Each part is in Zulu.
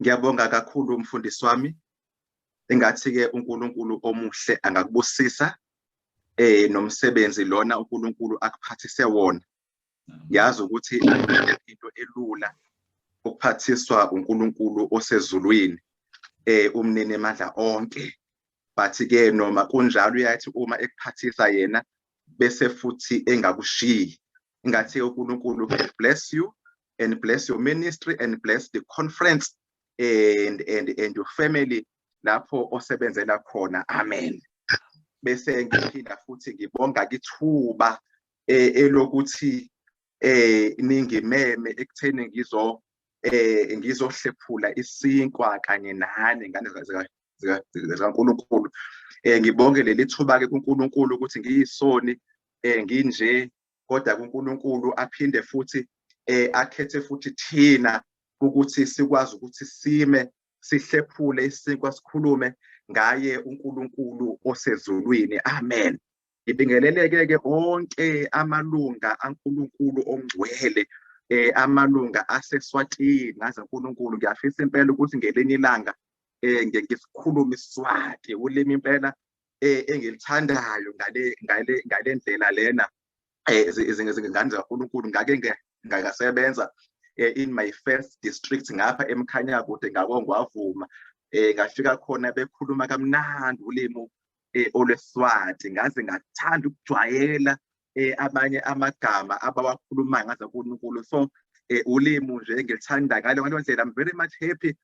Ngiyabonga kakhulu, umfundisi wami. Engathi-ke uNkulunkulu omuhle angakubusisa nomsebenzi lona uNkulunkulu akuphathise wona. Ngiyazi ukuthi into elula ukuphathiswa uNkulunkulu osezulwini, umnini emandla onke, but ke noma kunjalo uyathi uma ekuphathisa yena bese futhi engakushiyi. Ingathi uNkulunkulu bless you and bless your ministry and bless the conference and your family lapho osebenzela khona. Amen. Bese ngiphinda futhi ngibonga kithuba elokuthi ningimeme ekutheni ngizohlephula isinkwa kanye nani, ngane zikaNkulunkulu. Ngibonge leli thuba ke kuNkulunkulu ukuthi ngiyisoni nginje, kodwa kuNkulunkulu aphinde futhi akhethe futhi thina ukuthi sikwazi ukuthi sime sihlephule isinkwa, sikhulume ngaye uNkulunkulu osezulwini. Amen. Ngibingeleleke ke onke amalunga aNkulunkulu ongcwele, amalunga aseSwatini. Ngaze uNkulunkulu, ngiyafisa impela ukuthi ngelinye ilanga ngisikhulume iSwati, ulimi impela engilithandayo ngale ndlela lena. Izingane zikaNkulunkulu, ngake ngakasebenza in my first district ngapha eMkhanyakude, ngakongwavuma, ngafika khona bekhuluma kamnandi ulimi olweSwati, ngaze ngathanda ukujwayela abanye amagama abawakhulumayo, ngaze uNkulunkulu. So ulimi nje engilithanda ngaleyo ndlela. I'm very much happy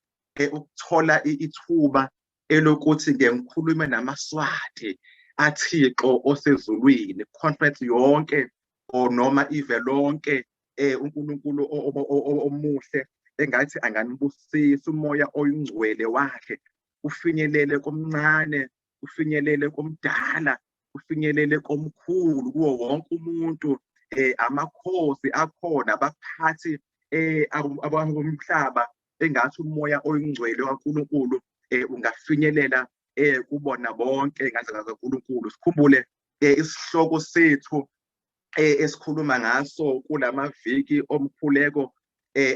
ukuthola ithuba elokuthi ngeke ngikhulume namaSwati aThixo osezulwini, conference yonke or noma ive lonke. uNkulunkulu omuhle engathi anganibusisa, umoya oyingcwele wakhe ufinyelele komncane, ufinyelele komdala, ufinyelele komkhulu, kuwo wonke umuntu, amakhosi akhona, abaphathi abangomhlaba. Engathi umoya oyingcwele kaNkulunkulu ungafinyelela kubona bonke, ngandlela kaNkulunkulu. Sikhumbule isihloko sethu esikhuluma ngaso kulamaviki omkhuleko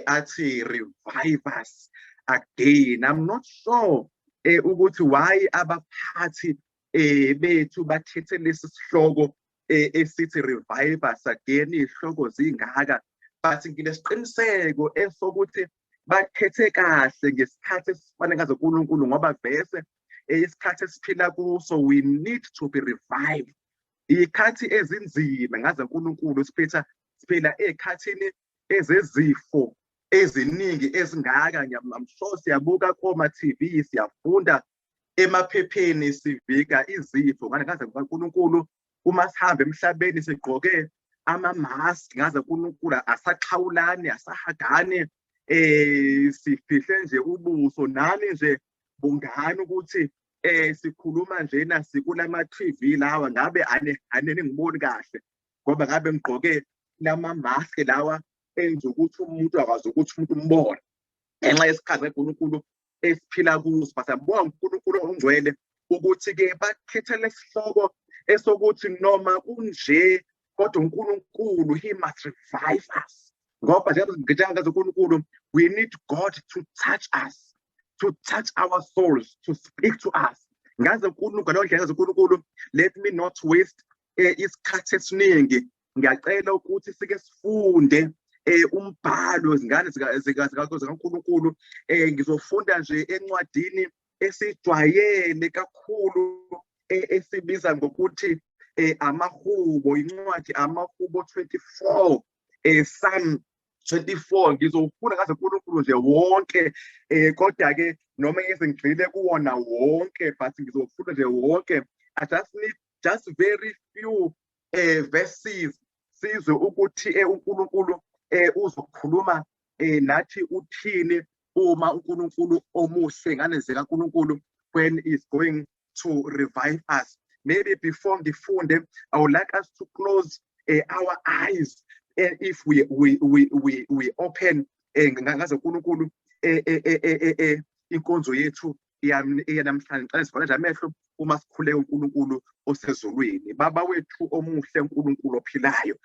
athi "Revive us again". I'm not sure ukuthi why abaphathi bethu bakhethe lesi sihloko esithi "Revive us again", izihloko zingaka, but nginesiqiniseko esokuthi bakhethe kahle ngesikhathi esifanele ngazo uNkulunkulu, ngoba vese isikhathi esiphila kuso, we need to be revived. Ikhathi ezinzima ngaze uNkulunkulu, siphetha siphila ezikhathini ezezifo eziningi ezingaka. I'm sure siyabuka koma TV, siyafunda emaphepheni, sivika izifo, ngane ngaze uNkulunkulu. Uma sihamba emhlabeni sigqoke ama-mask, ngaze uNkulunkulu, asaxhawulani, asahagani, sifihle nje ubuso. Nami nje bungani ukuthi sikhuluma njena sikulama TV lawa, ngabe ane anene ngiboni kahle, ngoba ngabe ngigqoke lama mask lawa enza ukuthi umuntu akwazi ukuthi umuntu umbone ngenxa yesikhathi kaNkulunkulu esiphila kuso. Basiyabonga uNkulunkulu ongcwele ukuthi-ke bakhethe lesihloko esokuthi noma kunje kodwa uNkulunkulu, he must revive us, ngoba njengaze uNkulunkulu, we need God to touch us, to touch our souls, to speak to us, ngaze uNkulunkulu, ngaleyo ndlela ngaze uNkulunkulu. Let me not waste isikhathi esiningi. Ngiyacela ukuthi sike sifunde umbhalo, izingane zikaNkulunkulu. Ngizofunda nje encwadini esijwayele kakhulu esibiza ngokuthi amaHubo, incwadi amaHubo 24, Psalm 24. Ngizofunda ngaze uNkulunkulu nje wonke, kodwa ke noma ngeze ngigxile kuwona wonke, but ngizofunda nje wonke. I just need just very few verses, sizwe ukuthi uNkulunkulu uzokhuluma nathi uthini uma uNkulunkulu omuhle, ngane zikaNkulunkulu, when is going to revive us. Maybe before ngifunde, I would like us to close our eyes if we open, ngaze uNkulunkulu, inkonzo yethu yanamhlanje. Ngicela sivale nje amehlo uma sikhuleka uNkulunkulu osezulwini. Baba wethu omuhle, uNkulunkulu ophilayo,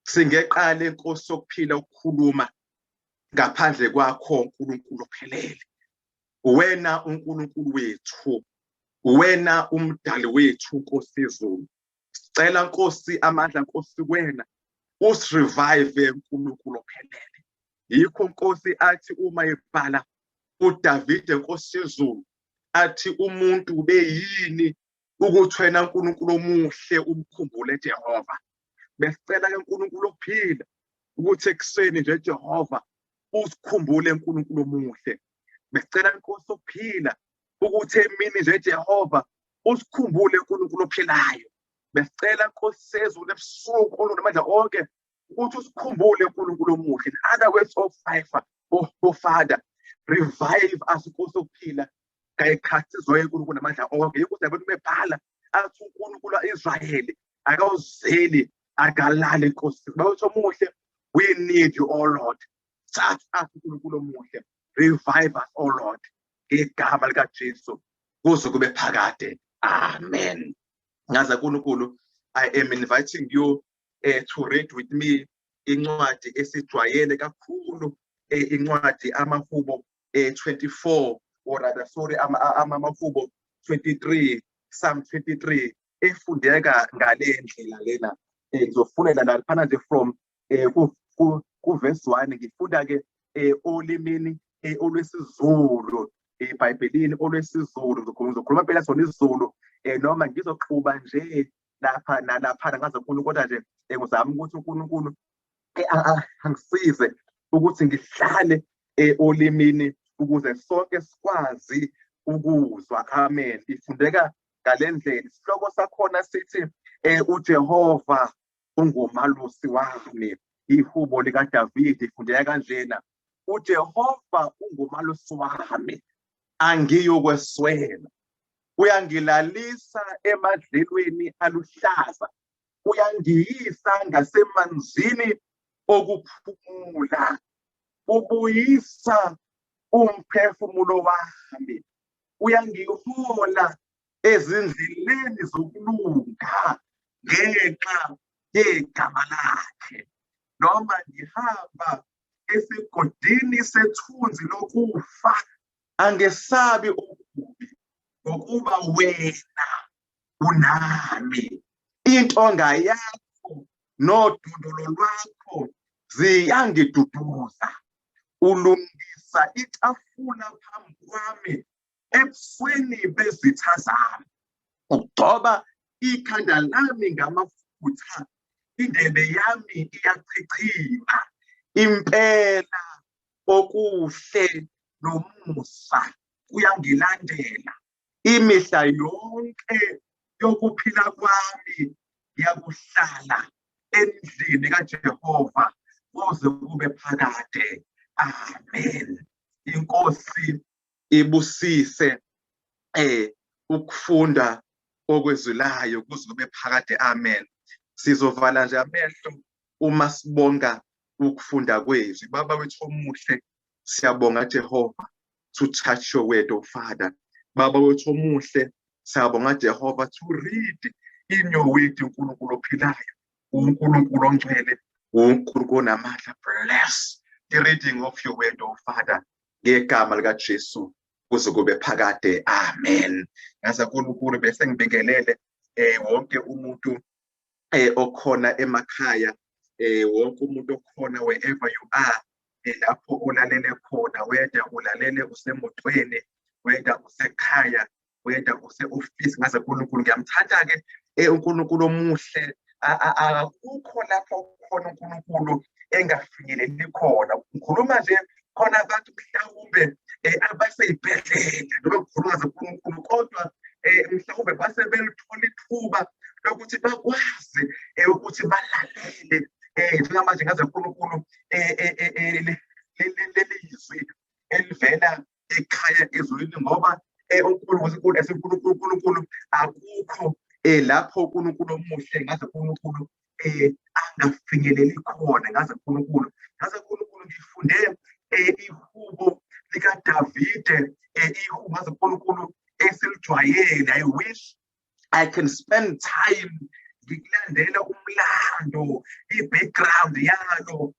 singeqale, Nkosi sokuphila, ukukhuluma. Ngaphandle kwakho uNkulunkulu ophelele. Wena uNkulunkulu wethu, wena umdali wethu, Nkosi yezulu. Sicela Nkosi amandla, Nkosi, kuwena usirevive, uNkulunkulu ophelele. Yikho Nkosi athi uma ebhala uDavide, Nkosi yezulu, athi umuntu ubeyini ukuthi wena uNkulunkulu omuhle umkhumbule, Jehova. Besicela ke, uNkulunkulu ophila, ukuthi ekuseni nje, Jehova, usikhumbule, uNkulunkulu omuhle. Besicela, Nkosi ophila, ukuthi emini nje, Jehova, usikhumbule, uNkulunkulu ophilayo. Besicela, Nkosi sezulu, ebusuku olunamandla onke ukuthi usikhumbule, uNkulunkulu omuhle. In other words, oh Father, oh Father, revive us, Nkosi ophila, ngayikhathi zonke, uNkulunkulu namandla onke. Yikho abantu bebhala athi uNkulunkulu kaIsrayeli akawuzeli, akalali. Nkosi bawuthi omuhle, we need you, oh Lord. Touch us, uNkulunkulu omuhle. Revive us, oh Lord, ngegama likaJesu, kuze kube phakade, amen. Ngaza uNkulunkulu, I am inviting you to read with me incwadi esijwayele kakhulu, incwadi amaHubo 24, or rather, sorry, amaHubo 23, Psalm 23, efundeka ngale ndlela lena. Ngizofunela laphana nje from ku verse 1. Ngifunda ke olimini olwesiZulu, eBhayibhelini olwesiZulu. Ngizokhuluma phela sona isiZulu, noma ngizoxuba nje lapha nalapha ngaze uNkulunkulu, kodwa nje ngizama ukuthi uNkulunkulu angisize ukuthi ngihlale olimini ukuze sonke sikwazi ukuzwa. Amen. Ifundeka ngale ndlela. Isihloko sakhona sithi uJehova ungumalusi wami. Ihubo likaDavid ifundeka kanjena: uJehova ungumalusi wami, angiyokweswela. Uyangilalisa emadlelweni aluhlaza, uyangiyisa ngasemanzini okuphumula, ubuyisa umphefumulo wami, uyangihola ezindleleni zokulunga ngenxa yegama lakhe. Noma ngihamba esigodini sethunzi lokufa, angesabi okubi, ngokuba wena unami. Intonga yakho nodondolo lwakho ziyangiduduza. Ulungisa itafula phambi kwami ebusweni bezitha zami. Ugcoba ikhanda lami ngamafutha, indebe yami iyachichima. Impela okuhle nomusa kuyangilandela imihla yonke yokuphila kwami, ngiyakuhlala endlini kaJehova kuze kube phakade. Amen. Inkosi ibusise ukufunda okwezwi layo kuze kube phakade. Amen. Sizovala nje amehlo uma sibonga ukufunda kwezwi. Baba wethu omuhle, siyabonga, Jehova, to touch your word, oh Father. Baba wethu omuhle, siyabonga, Jehova, to read in your word. uNkulunkulu ophilayo, uNkulunkulu ongcwele, uNkulunkulu onamandla, bless the reading of your word, oh Father, ngegama likaJesu, kuze kube phakade. Amen. Ngaza uNkulunkulu, bese ngibingelele wonke umuntu okhona emakhaya, wonke umuntu okhona wherever you are, lapho olalele khona, whether ulalele usemotweni, whether usekhaya, whether use-office. Ngaze uNkulunkulu, ngiyamthanda ke uNkulunkulu omuhle. Akukho lapho khona uNkulunkulu engafinyeleli khona. Ngikhuluma nje khona abantu mhlawumbe abasey'bhedlela noma ngikhuluma zeNkulunkulu, kodwa mhlawumbe base belithola ithuba lokuthi bakwazi ukuthi balalele njengamanje, ngaze uNkulunkulu, leli zwi elivela ekhaya ezulwini, ngoba uNkulunkulu eseNkulunkulu, uNkulunkulu akukho lapho uNkulunkulu omuhle, ngaze uNkulunkulu, angafinyeleli khona. Ngaze uNkulunkulu, ngaze uNkulunkulu, ngifunde ihubo likaDavide, ihubo, ngaze uNkulunkulu, esilijwayele. I wish I can spend time ngikulandela umlando, i-background yalo,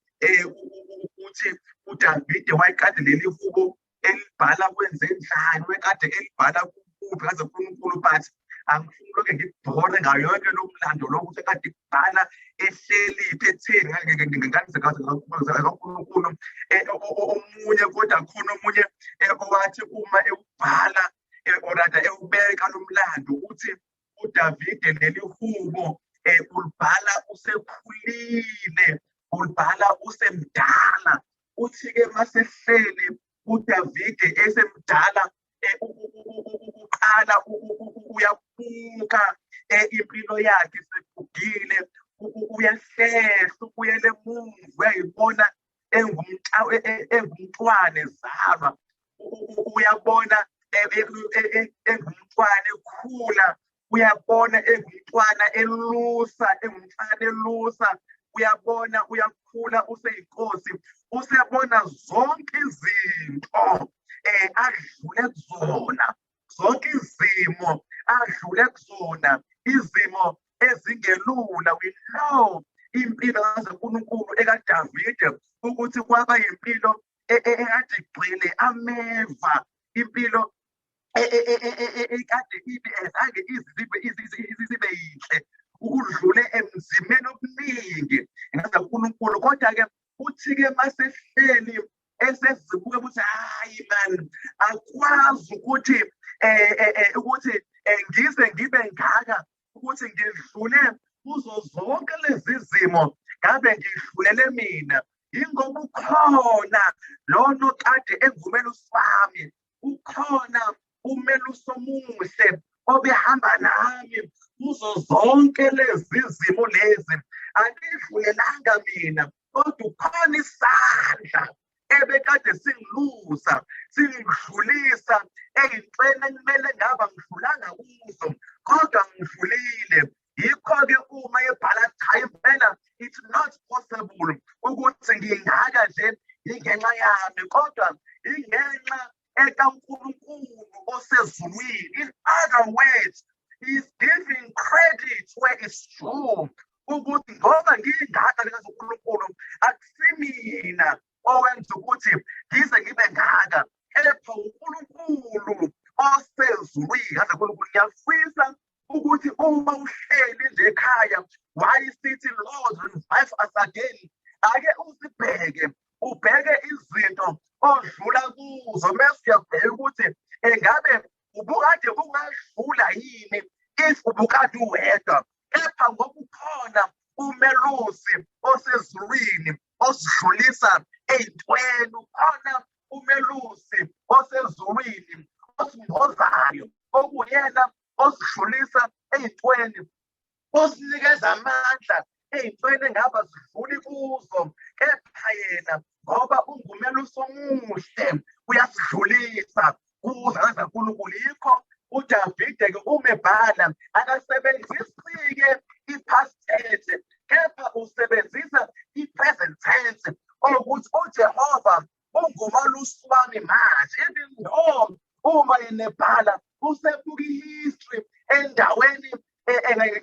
ukuthi uDavide wayekade leli hubo elibhala kwenze njani, wayekade elibhala kuphi ngaze uNkulunkulu, but angifuni lokho ngikubhore ngayo yonke lo mlando lo ukuthi kade kubhala ehleliphi etheni kaNkulunkulu omunye, kodwa khona omunye owathi uma ewubhala or rather ewubeka lo mlando uthi uDavide leli hubo ulibhala usekhulile, ulibhala usemdala. Uthi-ke masehleli uDavide esemdala uqala uyabuka impilo yakhe segugile, uyahlehla, ubuyele emuva, uyayibona engumntwana ezalwa, uyabona engumntwana ekhula, uyabona engumntwana elusa, engumntwana elusa, uyabona uyakhula useyinkosi, usebona zonke izinto adlule kuzona, zonke izimo adlule kuzona, izimo ezingelula. We know impilo kaNkulunkulu ekaDavide ukuthi kwaba impilo ekade igcwele ameva, impilo ekade ibe ezange izibe yinhle, udlule emzimeni obuningi ngaseNkulunkulu. Kodwa-ke uthi-ke masehleli esezibuka ukuthi hayi man, akwazi ukuthi ukuthi ngize ngibe ngaka, ukuthi ngidlule kuzo zonke lezi zimo, ngabe ngidlulele mina, yingoba ukhona lona okade engumelusi wami, ukhona umelusi omuhle obehamba nami kuzo zonke lezi zimo lezi. Angidlulelanga mina, kodwa ukhona isandla ebekade singilusa, singidlulisa ey'ntweni ekumele ngaba ngidlulanga kuzo, kodwa ngidlulile. Yikho-ke uma ebhala cha impela it's not possible ukuthi ngingaka nje ingenxa yami, kodwa ingenxa ekaNkulunkulu osezulwini. In other words, he's giving credit where it's due, ukuthi ngoba ngingaka likaNkulunkulu akusimina owenza ukuthi ngize ngibe ngaka, kepha uNkulunkulu osezulwini. Ngaze uNkulunkulu, ngiyafisa ukuthi uma uhleli nje ekhaya, why sithi Lord revive us again, ake usibheke, ubheke izinto odlula kuzo, mase uyabheka ukuthi engabe ubukade ungadlula yini if ubukade uwedwa, kepha ngoba ukhona umelusi osezulwini osidlulisa ey'ntweni, ukhona umelusi osezulwini osimbozayo, okuyena osidlulisa ey'ntweni, osinikeza amandla ey'ntweni engaba sidluli kuzo, kepha yena ngoba ungumelusi omuhle uyasidlulisa kuzo kaNkulunkulu. Yikho uDavide-ke uma ebhala akasebenzisi-ke i-past tense, kepha usebenzisa i-present tense, ukuthi uJehova ungumalusi wami manje. Even though uma yena ebhala usebuka i-history endaweni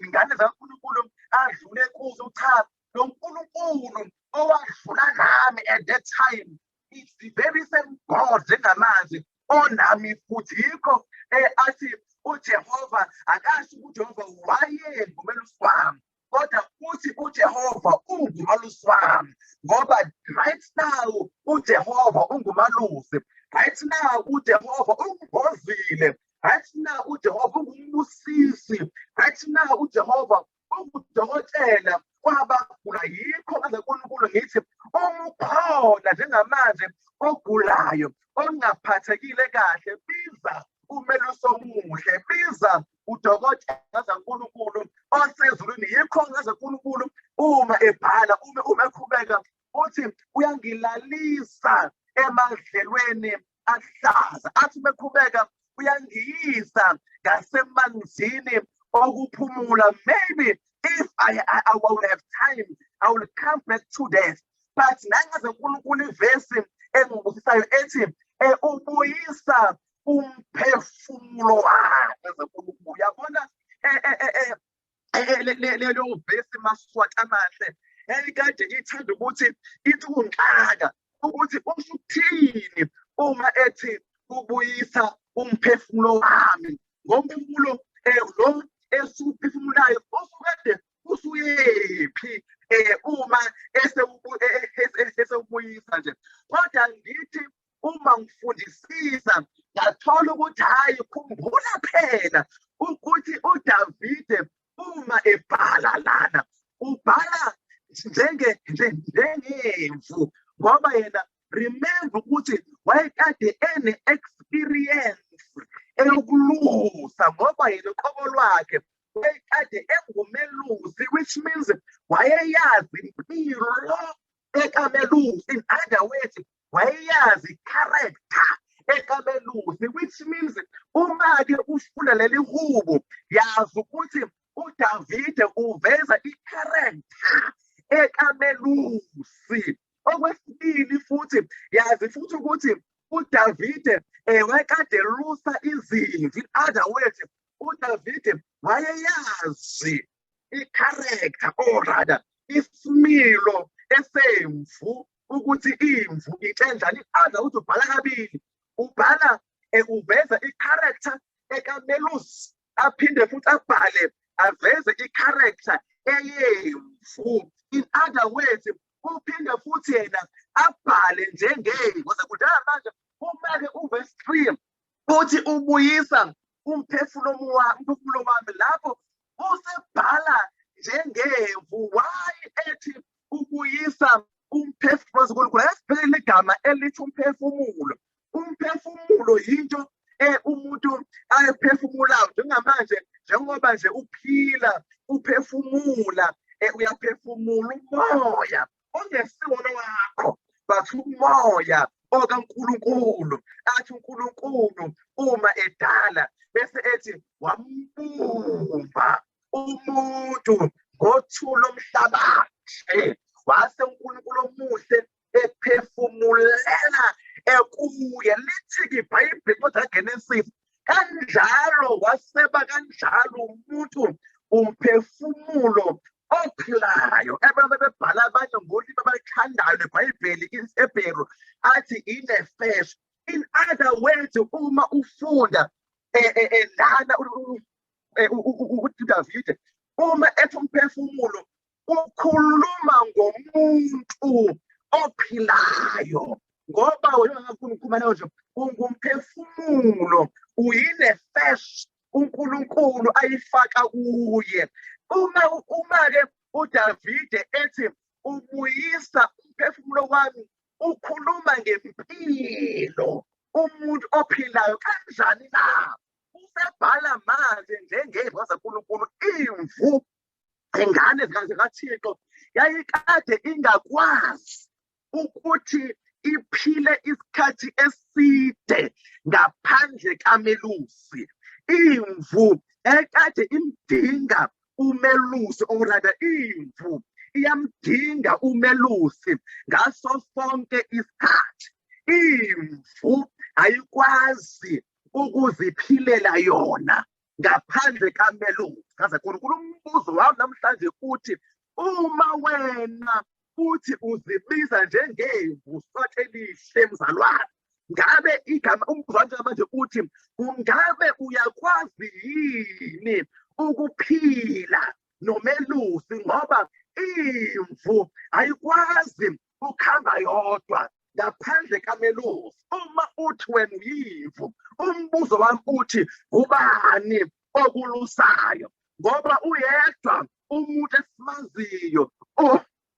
ngane zaNkulunkulu adlule kuzo, cha lo Nkulunkulu owadlula nami at that time, it's the very same God njengamanje onami futhi. Yikho athi uJehova, akasho uJehova wayengumelusi wami, kodwa uthi uJehova ungumalusi wami, ngoba right now uJehova ungumalusi, right now uJehova ungibozile, right now uJehova ungumbusisi, right now uJehova ungudokotela kwabagula. Yikho kaNkulunkulu ngithi uma ukhona njengamanje ogulayo ongaphathekile kahle, biza umelusi omuhle, biza udokotela kaNkulunkulu osezulwini. Yikho kaNkulunkulu uma ebhala, uma eqhubeka uthi uyangilalisa emadlelweni ahlaza, athi beqhubeka uyangiyisa ngasemanzini okuphumula. Maybe if I will have time, I will come back to that. But nangaze uNkulunkulu ivesi engibusisayo ethi ubuyisa umphefumulo wakhe uNkulunkulu. Uyabona leyo vesi, Maswati amahle, eyikade ithanda ukuthi ithi kungixaka. Ukuthi usho ukuthini uma ethi ubuyisa umphefumulo wami, ngomphefumulo lo esiwuphefumulayo osukade usuyephi uma esewubuyisa nje. Kodwa ngithi uma ngifundisisa ngathola ukuthi hhayi, khumbula phela ukuthi uDavide uma ebhala lana ubhala njengemvu, ngoba yena remember ukuthi wayekade ene-experience eyokulusa, ngoba yena uqobo lwakhe wayekade engumelusi, which means wayeyazi impilo ekamelusi. In other words, wayeyazi character ekamelusi, which means uma-ke ufunda leli hubo, yazi ukuthi uDavide uveza i-character ekamelusi. Okwesibili futhi, yazi futhi ukuthi uDavide wayekade elusa izimvu. In other words, uDavide wayeyazi i-character, or rather isimilo esemvu, ukuthi imvu itshenjani. Other ukuthi ubhala kabili, ubhala uveza i-character ekamelusi, aphinde futhi abhale aveze i-character eyemvu. In other words, uphinde futhi yena abhale njengemvu. Kudala manje uma-ke uverse 3 uthi ubuyisa umphefumulo wami, lapho usebhala njengemvu. Why ethi ubuyisa umphefumulo kaNkulunkulu? Asibheke igama elithi umphefumulo. Umphefumulo yinto umuntu ayiphefumulayo njengamanje, njengoba nje uphila uphefumula, uyaphefumula umoya ongesiwona wakho, but umoya okaNkulunkulu. Athi uNkulunkulu uma edala bese ethi wambumba umuntu ngothuli lomhlabathi, wase uNkulunkulu omuhle ephefumulela ekuye. Lithi-ke iBhayibheli kodwa Genesis, kanjalo waseba kanjalo umuntu umphefumulo ophilayo. Ebebebhala abanye ngolimi abaluthandayo leBhayibheli isiHebheru, athi inefesh. In other words, uma ufunda lana uDavide uma ethi umphefumulo, ukhuluma ngomuntu ophilayo, ngoba wena ngakhuluma nawe nje ungumphefumulo, uyinefesh uNkulunkulu ayifaka kuye. Uma ke uDavide ethi ubuyisa umphefumulo wami, ukhuluma ngempilo, umuntu ophilayo. Kanjani na? Usebhala manje njengezwi zaNkulunkulu. Imvu, ingane zikaThixo, yayikade ingakwazi ukuthi iphile isikhathi eside ngaphandle kamelusi. Imvu ekade imdinga umelusi, or rather imvu iyamdinga umelusi ngaso sonke isikhathi. Imvu ayikwazi ukuziphilela yona ngaphandle kamelusi. Kaze uNkulunkulu, umbuzo wami namhlanje uthi, uma wena uthi uzibiza njengemvu, sothi elihle mzalwane, ngabe igama umbuzo wami manje uthi, kungabe uyakwazi yini ukuphila nomelusi? Ngoba imvu ayikwazi ukuhamba yodwa ngaphandle kamelusi. Uma uthi wena uyimvu, umbuzo wami uthi, ubani okulusayo? Ngoba uyedwa umuntu esimaziyo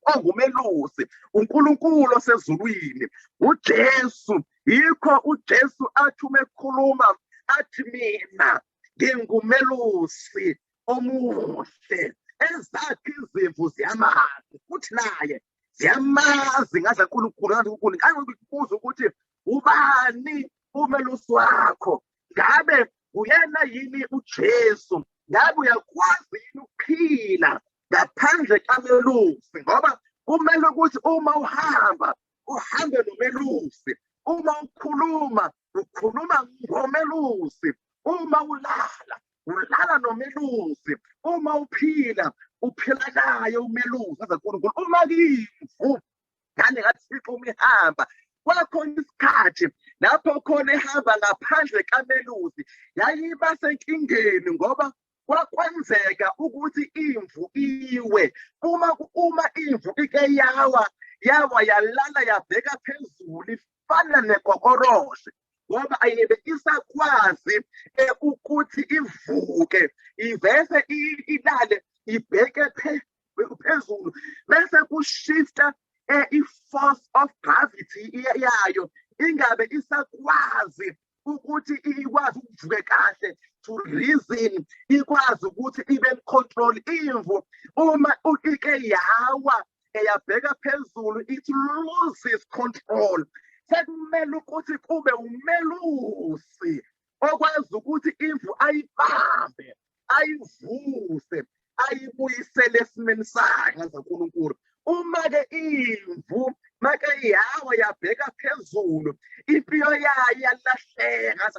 ongumelusi, uNkulunkulu osezulwini, uJesu. Yikho uJesu athi uma ekhuluma athi, mina ngingumelusi omuhle, ezakhe izimvu ziyamazi, futhi naye ziyamazi. Ngaze uNkulunkulu, ngaze uNkulunkulu, ngangikubuza ukuthi ubani umelusi wakho? Ngabe uyena yini uJesu? Ngabe uyakwazi yini ukuphila ngaphandle kamelusi? Ngoba kumele ukuthi uma uhamba uhambe nomelusi, uma ukhuluma ukhuluma ngomelusi, uma ulala ulala nomelusi, uma uphila uphila naye umelusi. Aze uNkulunkulu, uma kuyimvu Ngane kaThixo uma ihamba, kwakhona isikhathi lapho khona ehamba ngaphandle kamelusi, yayiba senkingeni ngoba kwakwenzeka ukuthi imvu iwe. Uma imvu ike yawa, yawa yalala yabheka phezulu, ifana nekokoroshe, ngoba ayibe isakwazi ukuthi ivuke, ivese ilale ibheke phezulu, bese kushifta i-force of gravity yayo, ingabe isakwazi ukuthi ikwazi ukuvuke kahle to reason, ikwazi ukuthi ibe control. Imvu uma ike yawa eyabheka phezulu, it loses control. Sekumele ukuthi kube umelusi okwazi ukuthi imvu ayibambe, ayivuse, ayibuyisele esimeni sayo ngazaNkulunkulu. Uma-ke imvu make yawa yabheka phezulu, impilo yayo iyalahleka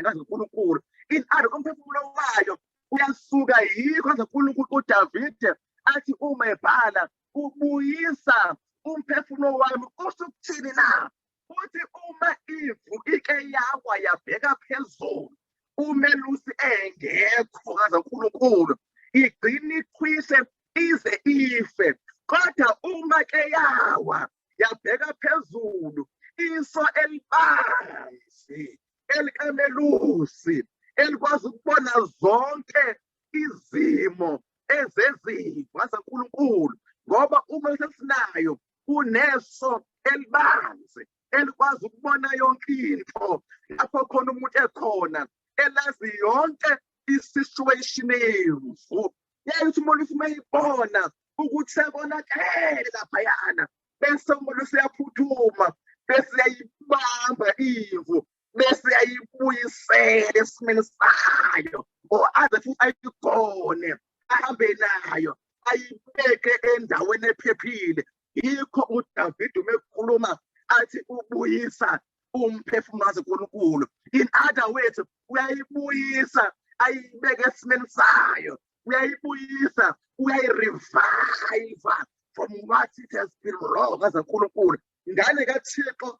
ngazaNkulunkulu, in other umphefumulo wayo uyasuka. Yikho ngazaNkulunkulu uDavide athi uma ebhala, "Ubuyisa umphefumulo wami." Usho ukuthini na? Uthi uma imvu ike yawa yabheka phezulu, umelusi engekho kazaNkulunkulu, igcina iqhwishe ize ife. Kodwa uma ke yawa yabheka phezulu, iso elibanzi elikamelusi elikwazi ukubona zonke izimo ezezimvu ngazaNkulunkulu, ngoba uma sesinayo uneso elibanzi elikwazi ukubona yonke into lapho khona umuntu ekhona, elazi yonke i-situation yemvu. Yayithi umelusi uma eyibona ukuthi sekonakele laphayana, bese umelusi uyaphuthuma, bese uyayibamba imvu, bese uyayibuyisela esimeni sayo, or aze futhi ayigone, ahambe nayo, ayibeke endaweni ephephile. Yikho uDavid uma ekhuluma athi ubuyisa umphefumulo kaNkulunkulu. In other words, uyayibuyisa, ayibeke esimeni sayo, uyayibuyisa, uyayirevive from what it has been wrong kaNkulunkulu. Ngane kaThixo,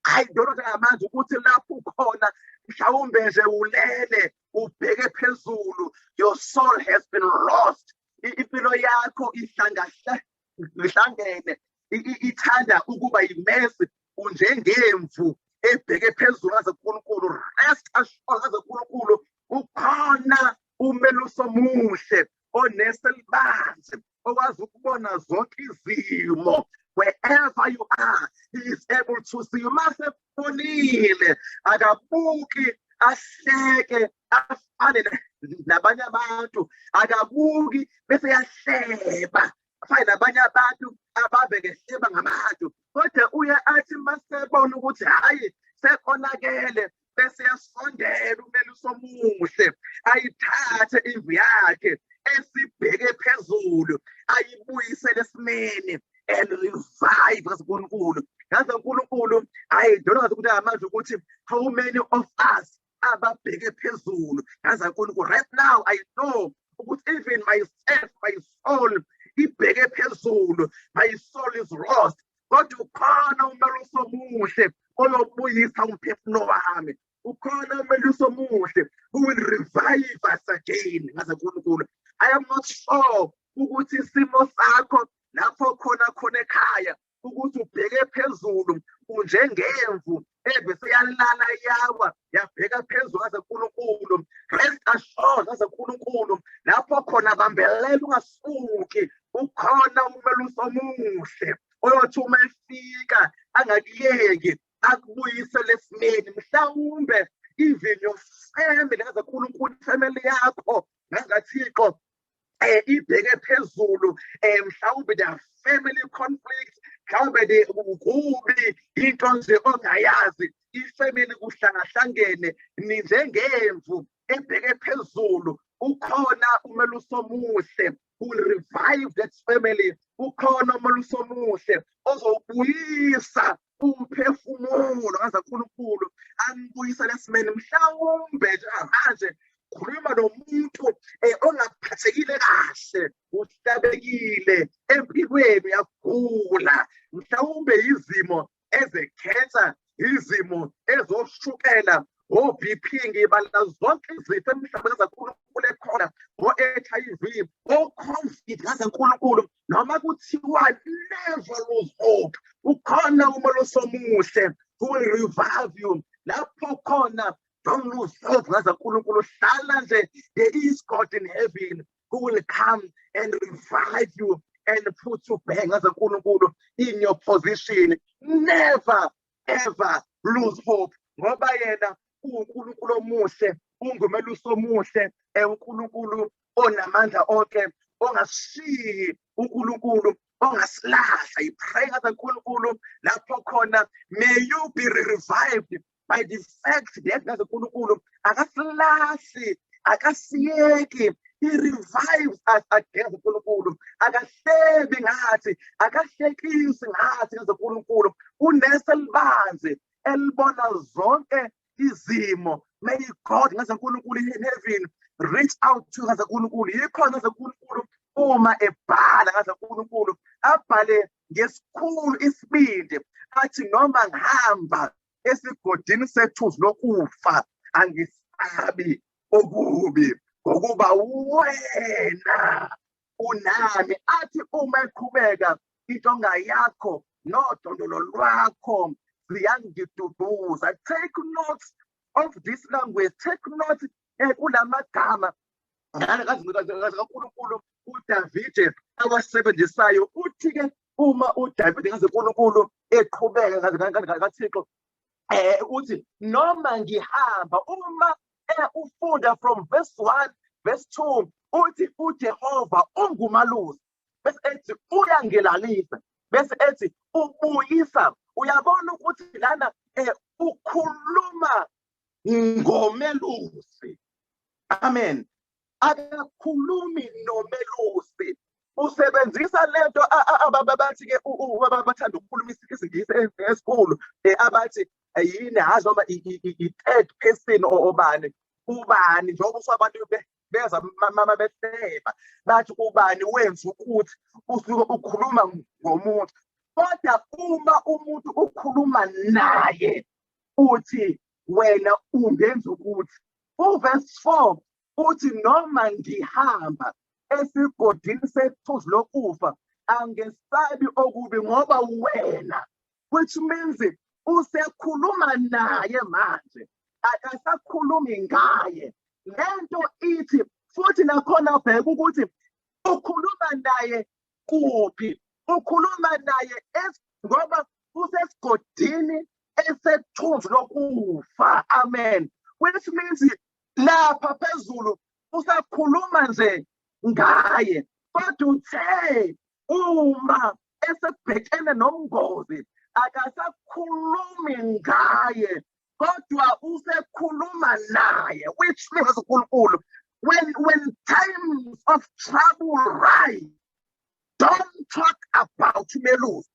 hayi ndodana, manje ukuthi lapho ukhona mhlawumbe nje ulele ubheke phezulu, your soul has been lost, impilo yakho ihlangene, ithanda ukuba yi-mess, unjengemvu ebheke phezulu kaNkulunkulu. Rest assured kaNkulunkulu, ukhona umelusi omuhle oneso elibanzi okwazi ukubona zonke izimo. Wherever you are, he is able to see you. Mase bonile, akabuki ahleke afane nabanye abantu, akabuki bese yahleba afane nabanye abantu ababekehleba ngabantu, kodwa uye athi masebona ukuthi hhayi, sekonakele, bese yasondela umelusi omuhle, ayithathe imvu yakhe esibheke phezulu, ayibuyisele esimeni and revive kaNkulunkulu. Yazi uNkulunkulu, hayi ndona ukuthi manje ukuthi how many of us ababheke phezulu yazi uNkulunkulu. Right now I know ukuthi even myself, my soul ibheke phezulu, my soul is lost, kodwa ukhona umelusi omuhle oyobuyisa umphefumulo wami. Ukhona umelusi omuhle who will revive us again ngazaNkulunkulu. I am not sure ukuthi isimo sakho lapho khona khona ekhaya, ukuthi ubheke phezulu unjengemvu ebese yalala yawa yabheka phezulu kaNkulunkulu. Rest assured kaNkulunkulu, lapho khona bambelela, ungasuki. Ukhona umelusi omuhle oyothi uma efika angakuyeki, akubuyisele esimeni. Mhlawumbe even your family kaNkulunkulu, family yakho ngaThixo ibheke phezulu, mhlawumbe the family conflict, mhlawumbe the kubi into nje ongayazi, ifamily kuhlangahlangene, ninjengemvu ebheke phezulu. Ukhona umelusi omuhle who will revive that family. Ukhona umelusi omuhle ozowubuyisa umphefumulo kaNkulunkulu, ambuyisele esimeni. Mhlawumbe njengamanje khuluma nomuntu ongaphathekile kahle, uhlabekile empilweni, uyagula. Oshukela, o-BP, ngibala zonke izifo emhlabeni kaNkulunkulu ekhona, o-HIV, o-COVID ngazenkulunkulu, noma kuthiwa, never lose hope. Ukhona umelusi omuhle who will revive you lapho khona. Don't lose hope ngazenkulunkulu, hlala nje. There is God in heaven who will come and revive you and put you back ngazenkulunkulu in your position. Never ever lose hope, ngoba yena uNkulunkulu omuhle, ungumelusi omuhle, uNkulunkulu onamandla onke, ongashiyi, uNkulunkulu ongasilahla. I-pray ngazenkulunkulu lapho khona, may you be revived by the fact that ngazenkulunkulu akasilahli, akasiyeki. He revives us again. uNkulunkulu akahlebi ngathi, akahlekisi ngathi. NgazeNkulunkulu unese elibanzi elibona zonke izimo. May God ngazeNkulunkulu in heaven reach out to ngazeNkulunkulu. Yikhona ngazeNkulunkulu uma ebhala ngazeNkulunkulu, abhale ngesikhulu isibindi, athi, "Noma ngihamba esigodini sethuzi lokufa, angisabi okubi, ngokuba wena unami." Athi uma eqhubeka, "Intonga yakho nodondolo lwakho ziyangiduduza." Take notes of this language, take note kulamagama kaNkulunkulu uDavide awasebenzisayo. Uthi-ke uma uDavide ngazeNkulunkulu eqhubeka kaThixo, uthi, "Noma ngihamba," uma ufunda from verse 1, verse 2, uthi uJehova ungumalusi, bese ethi uyangilalisa, bese ethi ubuyisa. Uyabona ukuthi lana ukhuluma ngomelusi. Amen. Akakhulumi nomelusi, usebenzisa lento ababathi-ke bathanda ukukhuluma isiNgisi esikhulu, abathi yini hazi, noma i-third person or obani ubani, njengoba usabantu beza mama behleba bathi ubani wenza ukuthi, usuke ukhuluma ngomuntu. Kodwa uma umuntu ukhuluma naye, uthi wena ungenza ukuthi. Uverse 4 uthi, "Noma ngihamba esigodini sethuzi lokufa, angesabi okubi, ngoba wena," which means usekhuluma naye manje, akasakhulumi ngaye. Lento ithi futhi nakhona, bheka ukuthi ukhuluma naye kuphi. Ukhuluma naye ngoba usesigodini esethunzi lokufa. Amen. Which means lapha phezulu usakhuluma nje ngaye, kodwa uthe uma esebhekene nomngozi, akasakhulumi ngaye, kodwa usekhuluma naye, which means uNkulunkulu, when times of trouble rise, don't talk about umelusi,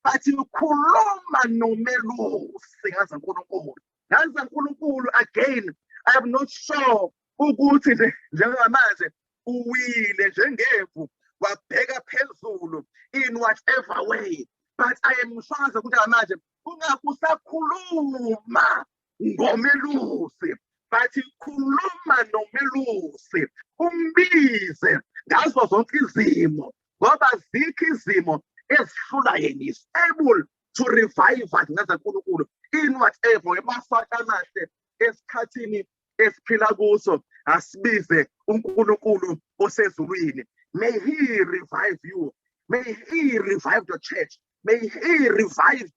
but ukhuluma nomelusi ngazeNkulunkulu, ngazeNkulunkulu. Again, I am not sure ukuthi nje njengamanje uwile njengemvu wabheka phezulu in whatever way, but I am sure ukuthi manje ungakusakhuluma ngomelusi, but khuluma nomelusi, umbize ngazo zonke izimo, ngoba zikho izimo ezihlula yena. Is able to revive us ngazaNkulunkulu in whatever. Emaswati amahle, esikhathini esiphila kuso, asibize uNkulunkulu osezulwini. May he revive you, may he revive the church, may he revive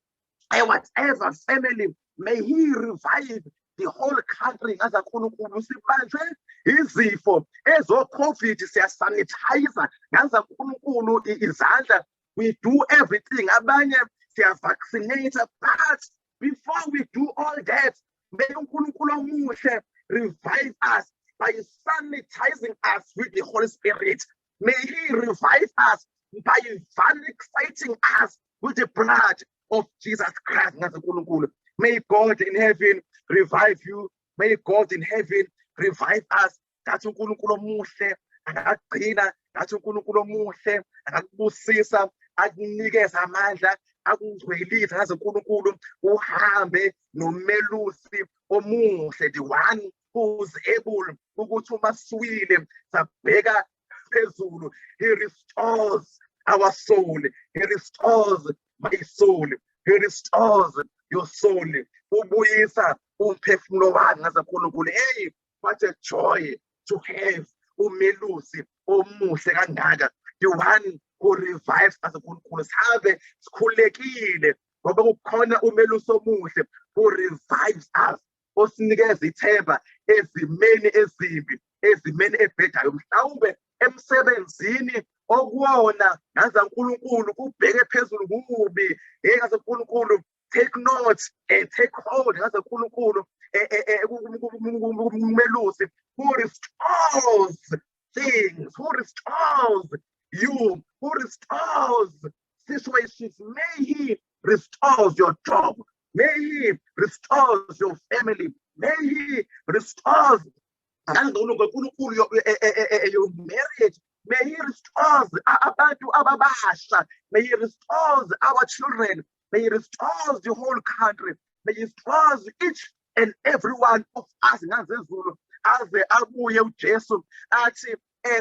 whatever family, may he revive the whole country ngazaNkulunkulu. Sibanjwe izifo ezo-COVID, siyasanitize ngazaNkulunkulu izandla, we do everything, abanye siyavaccinate, but before we do all that, may uNkulunkulu omuhle revive us by sanitizing us with the Holy Spirit. May he revive us by vaccinating us with the blood of Jesus Christ ngazaNkulunkulu. May God in heaven revive you, may God in heaven revive us. Ngathi uNkulunkulu omuhle angakugcina, ngathi uNkulunkulu omuhle angakubusisa, akunikeze amandla. Akungcwelise ngaze uNkulunkulu uhambe nomelusi omuhle, the one who's able ukuthi uma siwile sabheka phezulu, he restores our soul, he restores my soul, he restores your soul. Ubuyisa umphefumulo wami ngaze uNkulunkulu. Hey, what a joy to have umelusi omuhle kangaka, the one who revives us. uNkulunkulu, sihambe sikhulekile ngoba kukhona umelusi omuhle who revives us, osinikeza ithemba ezimeni ezimbi, ezimeni ebhedayo, mhlawumbe emsebenzini okuwona ngaza uNkulunkulu kubheke phezulu kubi. Hey, ngaze uNkulunkulu, take note and take hold ngaze uNkulunkulu umelusi who restores things, who restores you, who restores situations. May he restores your job, may he restores your family, may he restores uNkulunkulu your marriage, may he restores abantu ababasha, may he restores our children, may he restores the whole country, may he restores each and every one of us ngazezulu, aze abuye uJesu. Athi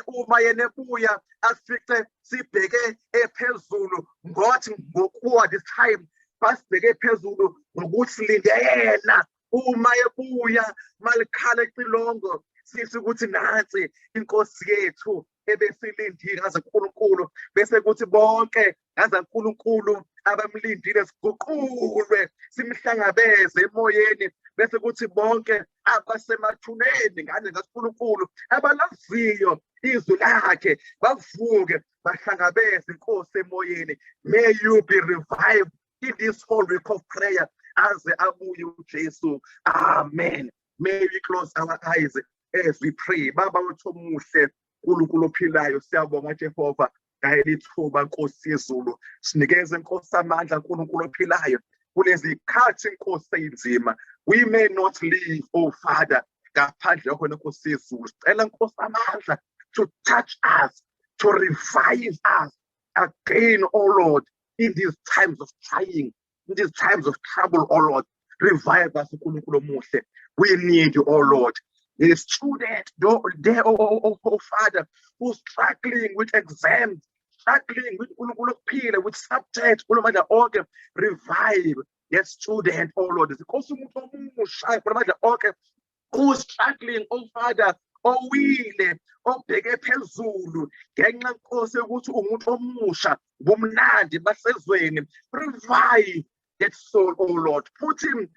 uma yena ebuya afice sibheke ephezulu, ngothi ngokuwa this time basibheke phezulu ngokuthi silinde yena. Uma ebuya malikhala icilongo, sithi ukuthi nansi inkosi yethu ebesilindile ngaze uNkulunkulu, bese kuthi bonke ngaze uNkulunkulu abamlindile siguqulwe simhlangabeze emoyeni, bese kuthi bonke abasemathuneni ngane ngaSinkulunkulu abalaziyo izwi lakhe bavuke bahlangabeze inkosi emoyeni. May you be revived in this whole week of prayer aze abuye uJesu. Amen. May we close our eyes as we pray. Baba wethu omuhle, uNkulunkulu ophilayo, siyabonga Jehova ngayelithuba. Nkosi yezulu, sinikeze Nkosi amandla, uNkulunkulu ophilayo, kulezi khathi Nkosi eyinzima. We may not live, oh Father, ngaphandle kwakho, Nkosi yezulu. Sicela Nkosi amandla to touch us, to revive us again, oh Lord, in these times of trying, in these times of trouble, oh Lord. Revive us, uNkulunkulu omuhle. We need you, oh Lord. The student there, oh Father, who's struggling with exams, struggling with uNkulunkulu okuphila, with subjects, kulamandla onke, revive that student, oh Lord. Nkosi, umuntu omusha kulamandla onke who's struggling, oh Father, owile, obheke phezulu ngenxa Nkosi yokuthi umuntu omusha, bumnandi basezweni, revive that soul, oh Lord. Put him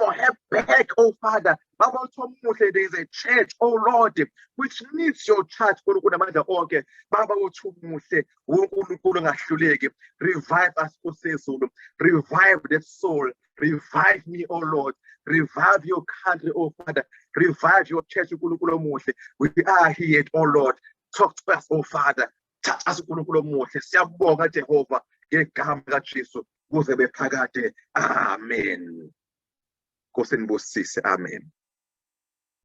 or her back, oh Father. Baba omuhle, there is a church, oh Lord, which needs your touch, uNkulunkulu amandla onke. Baba wethu omuhle, uNkulunkulu ongahluleki, revive us, Nkosi yezulu. Revive that soul. Revive me, oh Lord. Revive your country, oh Father. Revive your church, uNkulunkulu omuhle. We are here, oh Lord. Talk to us, oh Father. Touch us, uNkulunkulu omuhle. Siyabonga Jehova ngegama kaJesu kuze bephakade. Amen. Nkosi nibusise. Amen.